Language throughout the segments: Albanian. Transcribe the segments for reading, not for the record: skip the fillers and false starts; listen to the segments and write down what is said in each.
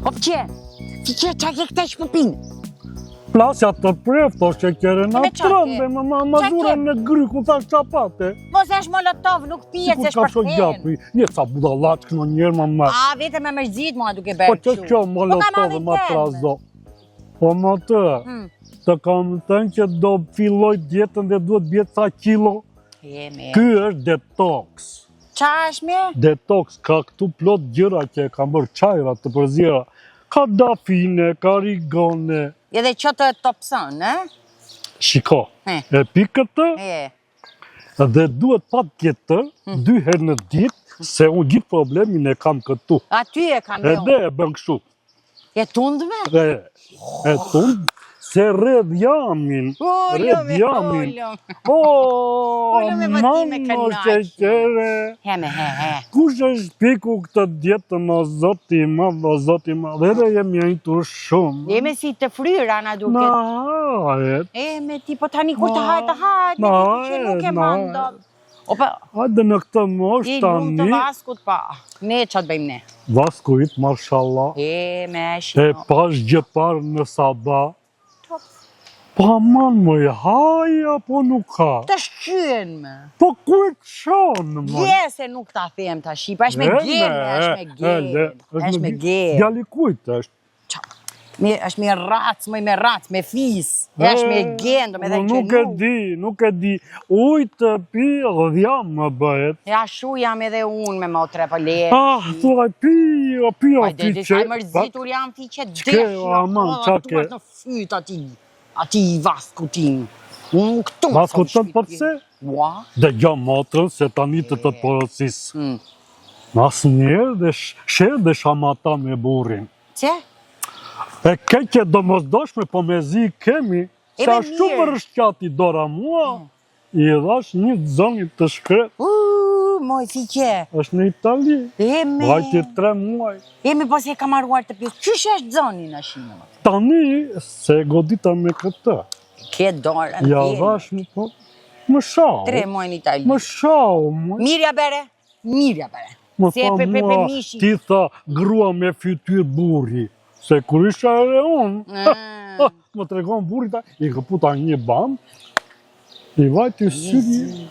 O fiqe, fiqe, qa ke këte që po pin? Plasja të preftë, o sheqere, na Me qa ke? trëmbe, më ma, ma Qa zure ke? në grykë, unë thash qa pate. Mos është molotov, nuk pijet Sikur se ka sho shpërthen. gjapi, je ca budallaçkë në njerë, ma ma. A, vetëm e mërzit mua duke bërë Po që kështu. kjo Po ka molotov malli ma tem. trazo. Po më të, Mm. të kam thënë që do filloj dietën dhe duhet bje ca kilo. Jemi. Ky është detox. Qa është mirë? Detox ka këtu plot gjëra që e kam bërë çajra të përziera. Ka dafine, ka rigone. Edhe që të topson, e? Shiko, He. e pi këtë E. dhe duhet pa tjetër, Hmm. dy herë në ditë, se unë gjithë problemin e kam këtu. Aty e kam Edhe jo. e bën kështu. E tundme? Dhe e tund, se rreth jamin, O, rreth lumi, o, jamin. lumi. O, O, lumi, po ti me mamo kënaqi. sheqere. He me, he, he. Kush është shpiku këtë dietë më zoti i madh, o zoti i madh, edhe jemi enjtur shumë. Jemi si të fryra na Na duket. hajet, E, me ti, po tani kur të hahet, të hahet, me Na ti që nuk e hajet, na mban hajet. dot. O pa, hajde në këtë moshë i lumë të tani, vaskut pa. Ne ça të bëjmë ne? Vasku yt, mashallah, E, me e shino. pash gjë parë në sabah, Top. po aman moj, haj apo nuk ha? Të shqyen me. Po ku e qonë, moj? Je se nuk ta them tash, pa është me E, gen, me, është me e, gen, le, është me gen. Djali kujt është? Qa? Me, është me racë, moj me racë, me fis, është me gen, do me thënë që Nuk e di, nuk e di. Ujë të pi dhjam më bëhet. E ashtu jam edhe unë me motre, po le. Ah, thuaj pi, o pi, o Hajde, pi di që. sa i mërzitur jam fiqe Ç'ke, desh, o, aman, qa ke? në fyt ati, ati vasku tim. Unë këtu. Vasku tënd, po pse? Ua. Dëgjo motrën se tani të të porosis. Mm. Asnjëherë dhe sherr dhe shamata me burrin. Pse? E keqe domosdoshme, po mezi kemi, E se me ashtu mirë. më rrëshqati dora mua, i dhash një zonjë të shkret, Uuu, moj fiqe. është në Itali, E me... vajti tre muaj. E me po se kam harruar të pyes. Qysh është zoni në shinë? mo? Tani, se godita me këtë, Ke dorën. ja e, dhash më po, më shau, Tre muaj në Itali. më shau, më, Mirë ja bere. Mirë ja bere. më Se tha pe, pe, pe mua, mishi. ti tha grua me fytyrë burri, se kur isha edhe unë, Mm. më tregon burri ta, i këputa një bam, i vajti syri,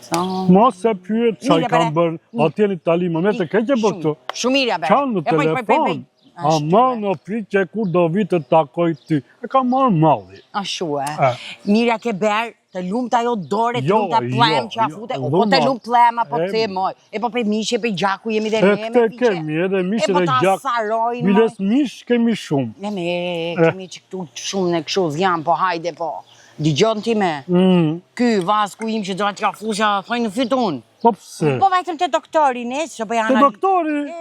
mos e pyet ça i Mirë, kam bere. bërë, atje në Itali, më me të keqe për këtu. Shumë mirë ja bere. Qanë në E, po, po, po, po, telefon, aman o fiqe kur do vi të takoj ty, e ka marrë malli. Ashtu e. E. Mirë ja ke bërë, të lumtë ajo dorë, të Jo, lumtë pllem jo, që ja jo, fute, o po të dhuma. lumt pllema, po E, të moj. E po pe mishi, pe gjaku jemi dhe E ne me këtë fiqe. kemi, edhe mish E po edhe ta gjak. sarojnë, Biles mish kemi shumë. Ne me kemi që këtu shumë në kështu dhjam, po hajde po. Dëgjon ti me. Mm. Ky vasku im që do t'ja fusha, thojnë në fyt unë. Po pse? Po vajtëm te doktori, ne, që bëj Te analizë. doktori?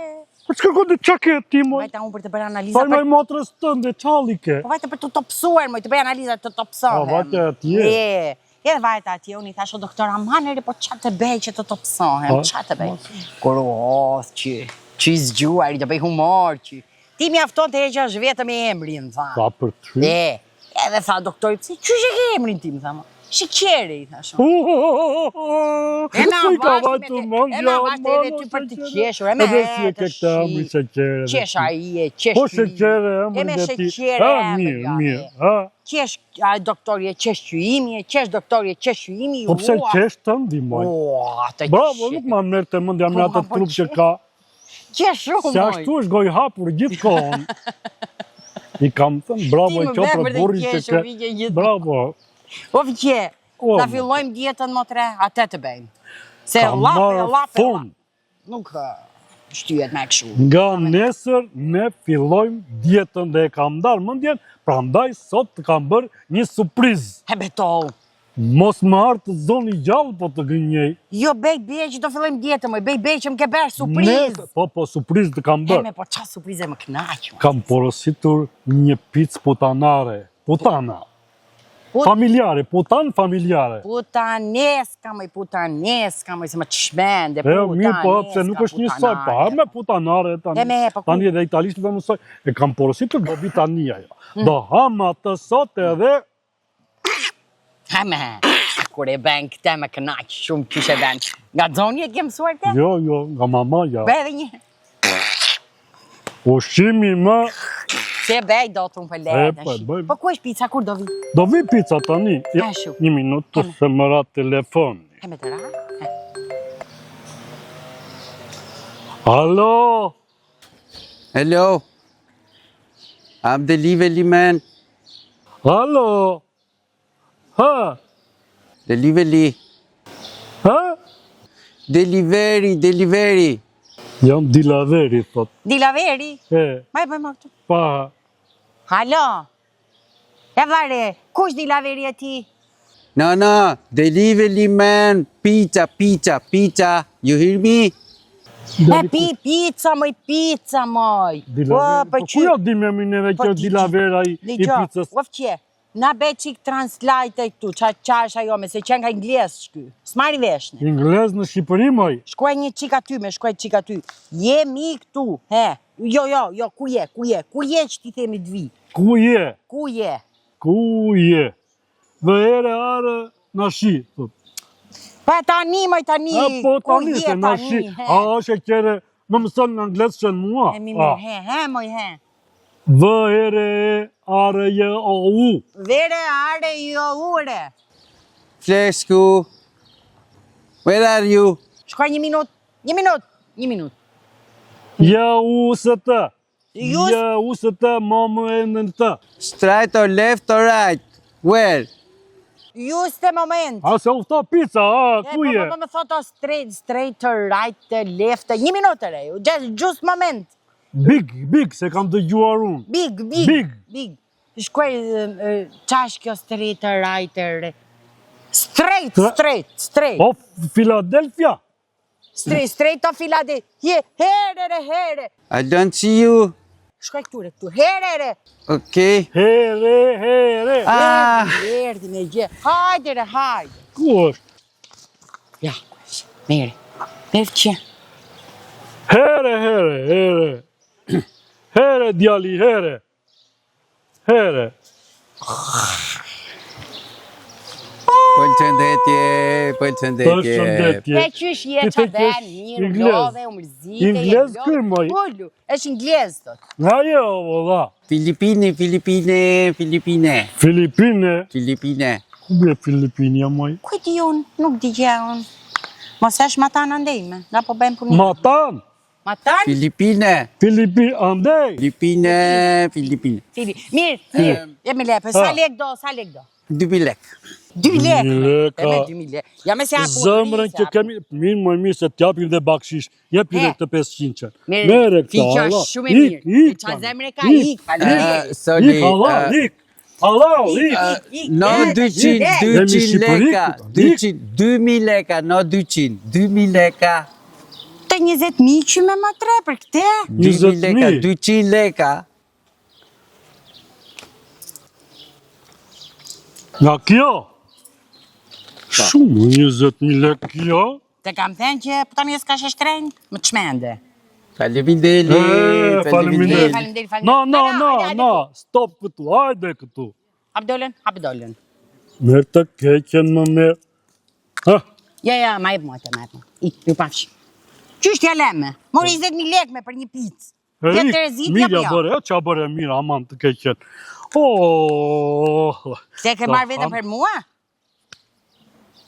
Po ç'kërkon ti çka ke ti moj? Vajta unë për të bërë analiza Fal për moj motrës tënde, çalli ke. Po vajta për të topsuar, moj, të bëj analiza të topsohem. Po, vajte atje. E, edhe vajta atje, unë i thash, o doktor, aman ere, po qa të bëj që të topsohem, Po, qa të bëj? Kur u oth që, që i zgjuar, i të bëj humor, që ti mjafton të heqësh vetëm emrin, tha. Pa për ty. E, edhe tha doktori, pse qysh e ke emrin tim, tha mo. Sheqeri, i thash. unë. E me Po i ka avashti me vajtu te- mendja, e me avashti edhe mama, ty për të sheqere. qeshur, e me Edhe si e të ke këtë emrin shi. sheqere. dhe Qesh ti. ai e qesh Po ky. sheqere E emrin me dhe ti. sheqere Ha, emrin, mirë, ja, mirë. e. Ha. Qesh a doktori e qesh qyimi, e qesh doktori e qesh qyimi. Po pse ua, qesh të ndihmoj? Ua, të Bravo, nuk ma merr te mendja me Po, atë po, trup që qesh. ka. Qesh shumë. Se moj. ashtu është gojë hapur gjithë kohën. I kam thënë bravo Ti e më qoftë merr për për të burrin që qeshur, ke. vike gjithë. Bravo. Po fiqe, O, ta mo. fillojmë dietën motre, atë të bëjmë. Se Ka llafe, marrë llafe, fund. llafe. Nuk ë, shtyhet me kështu. Nga nesër ne fillojmë dietën dhe e kam ndarë mendjen, prandaj sot të kam bërë një surprizë. He betohu. Mos më ardhtë zoni gjallë po të gënjej. Jo, bej, bej që do fillojmë dietën, moj, bej, bej që më ke bërë surprizë. Ne, po, po, surprizë të kam E bërë. me, po qa surprize më knaq. moj. Kam porositur një picë putanare. Putana. Put- Familjare, putan familjare. Putaneska, moj, putaneska, moj, se më çmende, E, mirë, po, pse nuk është njësoj, pa, me putanare tani. E, me, po, ku- Tani edhe italisht do mësoj. E kam porositur do vi tani ajo. Mm. Do ham atë sot edhe Ha me, kur e bën këtë më kënaq shumë qysh e bën. Nga zoni e ke mësuar këtë? Jo, jo, nga mamaja. Bëj edhe një. Ushqimi më... Se bej do të unë për le, po, bëj. Po ku është pica, kur do vi? Do vi pica tani. Ja, një minutë se më ra telefoni. E me të ra? Alo? Hello? I'm delivery man. Alo? Ha? Delivery. Ha? Delivery, delivery. Jam dilaveri, thot. Dilaveri? E. Ma e bëjmë këtu. Pa. Halo? E vare, kush dilaveri e ti? No, no, delivery man, pizza, pizza, pizza. You hear me? E pi, pizza, moj, pizza, moj. Dilaveri. Po, Po, ku ja di me mi neve Po, kjo dilavera i, i pizzës? O fqe, na be çik translate këtu, qa, qa është ajo, me se qenë ka ingles shky. S'marri vesh ne. Ingles në Shqipëri, moj. Shkruaj një çik aty, me shkruaj çik aty. Jemi këtu, he. Jo, jo, jo, ku je, ku je, ku je që ti themi të vi? Ku je? Ku je? Ku je? Dhe ere arë në shi, thot. Pa tani, moj tani, E, po ku tani, je se në shi. tani, he. A është e qere, më mëson në angles që në mua. E mi mirë, he, he, moj, he. V, R, E, R, J, O, U. Vere, are, jo, ure. Flesku. Where are you? Shkruaj një minut, një minut, një minut. J, U, S, T. Just- J, U, S, T, M, M, N, N, T. Straight or left or right? Where? Just a moment. A se u fta pizza, a, E, ku po, je? po, po, më thotë o straight, straight, right, left, një minutë re, just, just moment. Big, big, se kam dëgjuar unë. Big, big, Big. big. Shkruaj, qa është kjo straight, right, re? Straight, Tra- straight, straight. O, Philadelphia. Straight, straight o Philadelphia. Here, here, here. I don't see you. Shkruaj këtu, re, këtu. Here, re. Okay. Here, here. Ah, Erdi me gjë. Hajde, re, hajde. Ku është? Ja, mere. Mere që. Here, here, here. Here, djali, here. Here. Përshëndetje, përshëndetje. Përshëndetje. E qysh je Ti qa the që den, është mirë, u inglez. lodhe, u mërzite, je Inglez lodhe. ky, moj. Ulu, është inglez, thot. Nga je, o vëlla. Filipine, Filipine, Filipine, Filipine. Filipine. Ku bje Filipinja, moj? Ku e di unë, nuk di gjë unë. Mos është matan andejme, nga po bëjmë punë. Matan. Matan? Filipine, Filipi, andej. Filipine, Filipine. Fili. Mirë, mirë, jemi lepë. Sa Ha. lek do, sa lek do? 2000 lek. 2 lek. lek, E me a. 2000 lek. Ja me se hapu. Zëmrën që kemi, mirë më mirë se t'japim dhe bakshish, jepi He. dhe këtë 500 qenë. Mirë, Mere këtë, Fiqa Allah. është shumë e mirë. Ik, ik, Qa tani. zemre ka, ik, faleminderit. Uh, sorry. Ik, Allah, uh, ik. Allah, ik. Ik, ik, No ik, 200, ik. Jemi 200 Shqipëri, leka, këtu, 200, 2000 leka, no 200, 2000 leka, Të 20.000 që me më tre për këte? 2000 leka, 20.000. 200 leka. Nga kjo? Shumë, 20.000 lek kjo. Të kam thënë që po tani s'ka shështrenjt, më të shmende. Faleminderit, E, faleminderit. Faleminderit, faleminderit. No, no, Hajde, no, hajde, hajde. no, stop këtu, hajde këtu. Abdolën, Abdolën. Merë të keqen më mirë. Ha, Ja, ja, ma jep mua të, ma jep mua. Ik, ju pafsh. Qysh t'ja leme? Mori 20.000 lekë me për një picë. e, Tjetë ik, Terezit, mirë apo ja jo? bëre, e, qa bëre mirë, aman të keqen. Oh, Se ke Ta marrë vetëm ham. për mua?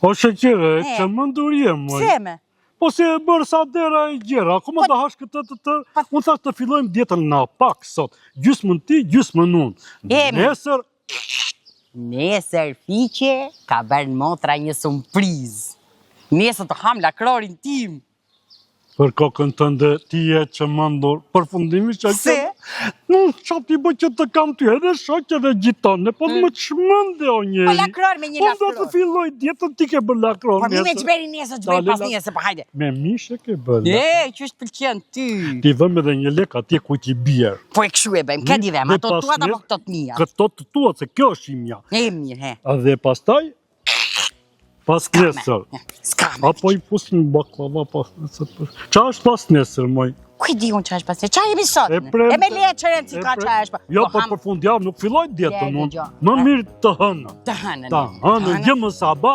O sheqere, E. që më ndurje, moj. Pse me? Po si e bërë sa dera e gjera, akoma do hash këtë të tërë, unë thash të fillojmë dietën na pak sot, gjysmën ti, gjysmën unë. Emi. Nesër, Nesër fiqe ka bërë motra një surprizë. Nesër të ham lakrorin tim. për kokën tënde ti je që më ndur, përfundimi që Pse? Nuk qa ti bë që të kam ty, edhe shoqe dhe gjitone, po më çmende o njeri. Po lakror me një Po do të lakror. filloj dietën ti ke bërë lakror Po mi me nesër. çberi nesër, çberi Dale, pas la- nesër, po hajde. Me mish e ke bërë. E, që është pëlqen ty. Ti vëmë edhe një lek atje ku ti bjerë. Po e kështu e bëjmë, këtë i vëm, Dhe ato pas tuat apo nesër- këto të mia. Këto të tuat, se kjo është imja. E mirë, he. A dhe pastaj, pas nesër. S'ka me. Apo i fusim baklava pas nesër. Qa është pas nesër, moj? Ku i di unë qa është pas nesër? Qa jemi sot? E ne? premte- E me le qërën si e ka pre- qa është pa. Jo, Po po ham për fundjavë nuk filloj dietën Le, unë. dëgjo. Më mirë të hënën. Të hënën. Ta hënën, gjë më saba,